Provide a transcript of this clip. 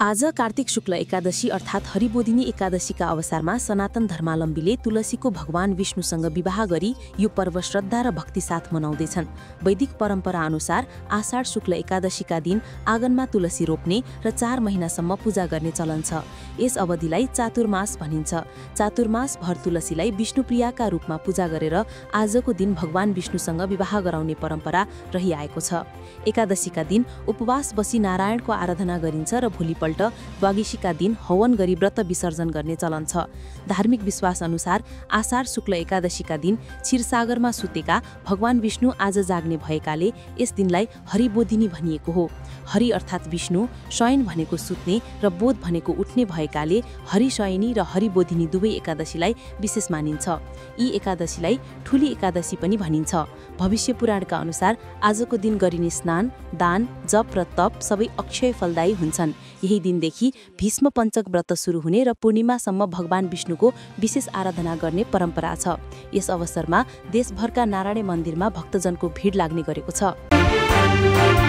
आज कार्तिक शुक्ल एकादशी अर्थात् हरिबोधिनी एकादशीका अवसरमा सनातन धर्मावलम्बीले तुलसीको भगवान विष्णुसँग विवाह गरी यो पर्व श्रद्धा र भक्ति साथ मनाउँदैछन्। वैदिक परम्परा अनुसार आषाढ शुक्ल एकादशीका दिन आँगनमा तुलसी रोप्ने र 4 महिनासम्म पूजा गर्ने चलन छ। यस अवधिलाई चातुर्मास भनिन्छ। चातुर्मास भर तुलसीलाई विष्णुप्रियाका रूपमा पूजा गरेर आजको दिन भगवान विष्णुसँग विवाह गराउने परम्परा रहिआएको छ। एकादशीका दिन उपवास बसी नारायणको आराधना गरिन्छ र भोलिपल्ट द्वादशीका दिन हवन गरी व्रत विसर्जन गर्ने चलन छ। धार्मिक विश्वास अनुसार आषाढ शुक्ल एकादशीका दिन क्षीरसागरमा सुतेका भगवान विष्णु आज जाग्ने भएकाले यस दिनलाई हरिबोधिनी भनिएको हो। हरि अर्थात् विष्णु, शयन भनेको सुत्ने र बोध भनेको उठ्ने भएकाले हरिशयनी र हरिबोधिनी दुवै एकादशीलाई विशेष मानिन्छ। यी एकादशीलाई ठुली एकादशी पनि भनिन्छ। भविष्य पुराणका अनुसार आजको दिन गरिने स्नान, दान, जप र तप सबै अक्षय फलदायी हुन्छन्। यही दिनदेखि भीष्म पञ्चक व्रत सुरु हुने र पूर्णिमासम्म भगवान विष्णुको विशेष आराधना गर्ने परम्परा छ। यस अवसरमा देशभरका नारायण मन्दिरमा भक्तजनको भिड लाग्ने गरेको छ।